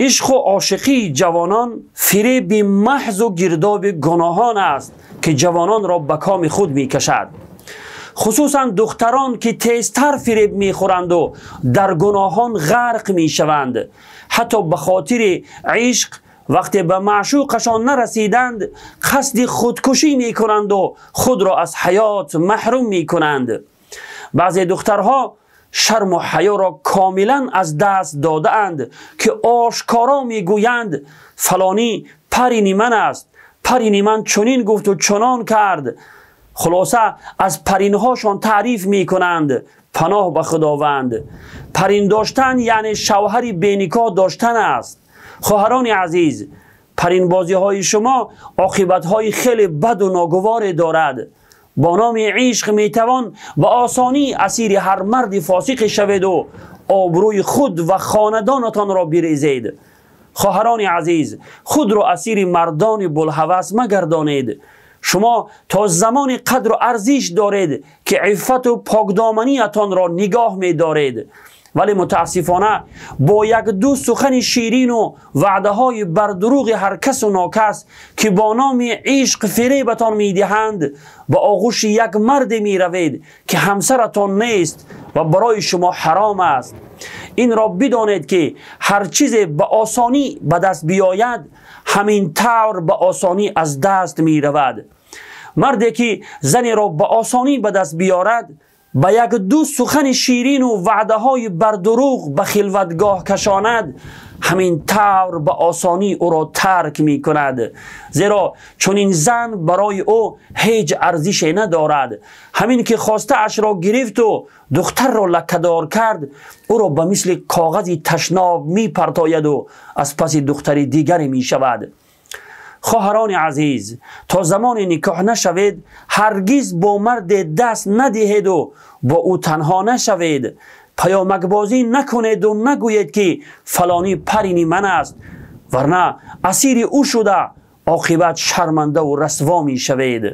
Ишқу ошиқии ҷавонон фиреби маҳзу гирдоби гуноҳон аст, ки ҷавононро ба коми худ мекашад. Хусусан духтарон, ки тезтар фиреб мехӯранду дар гуноҳон ғарқ мешаванд. Ҳатто ба хотири ишқ вақте ба маъшуқашон нарасиданд, қасди худкушӣ мекунанду худро аз ҳаёт маҳрум мекунанд. Баъзе духтарҳо шарму ҳаёро комилан аз даст додаанд, ки ошкоро мегӯянд: фалонӣ парини ман аст, парини ман чунин гуфту чунон кард. Хулоса, аз паринҳошон таъриф мекунанд. Паноҳ ба Худованд. Парин доштан яъне шавҳари беникоҳ доштан аст. Хоҳарони азиз, паринбозиҳои шумо оқибатҳои хеле баду ногуворе дорад. Бо номи ишқ метавон ба осонӣ асири ҳар марди фосиқе шаведу обрӯи худ ва хонадонатонро бирезед. Хоҳарони азиз, худро асири мардони булҳавас магардонед. Шумо то замони қадру арзиш доред, ки иффату покдоманиятонро нигоҳ медоред, вале мутаассифона бо як-ду сухани ширину ваъдаҳои бардурӯғи ҳар касу нокас, ки бо номи ишқ фиребатон медиҳанд, ба оғӯши як марде меравед, ки ҳамсаратон нест ва барои шумо ҳаром аст. Инро бидонед, ки ҳар чизе ба осонӣ ба даст биёяд, ҳамин тавр ба осонӣ аз даст меравад. Марде ки занеро ба осонӣ ба даст биёрад, ба як-ду сухани ширину ваъдаҳои бардурӯғ ба хилватгоҳ кашонад, ҳамин тавр ба осонӣ ӯро тарк мекунад, зеро чунин зан барои ӯ ҳеҷ арзише надорад. Ҳамин ки хостаашро гирифту духтарро лаккадор кард, ӯро ба мисли коғази ташноб мепартояду аз паси духтари дигаре мешавад. Хоҳарони азиз, то замоне никоҳ нашавед, ҳаргиз бо марде даст надиҳеду бо ӯ танҳо нашавед. Паёмакбозӣ накунеду нагӯед, ки фалонӣ парини ман аст, варна асири ӯ шуда, оқибат шармандаву расво мешавед.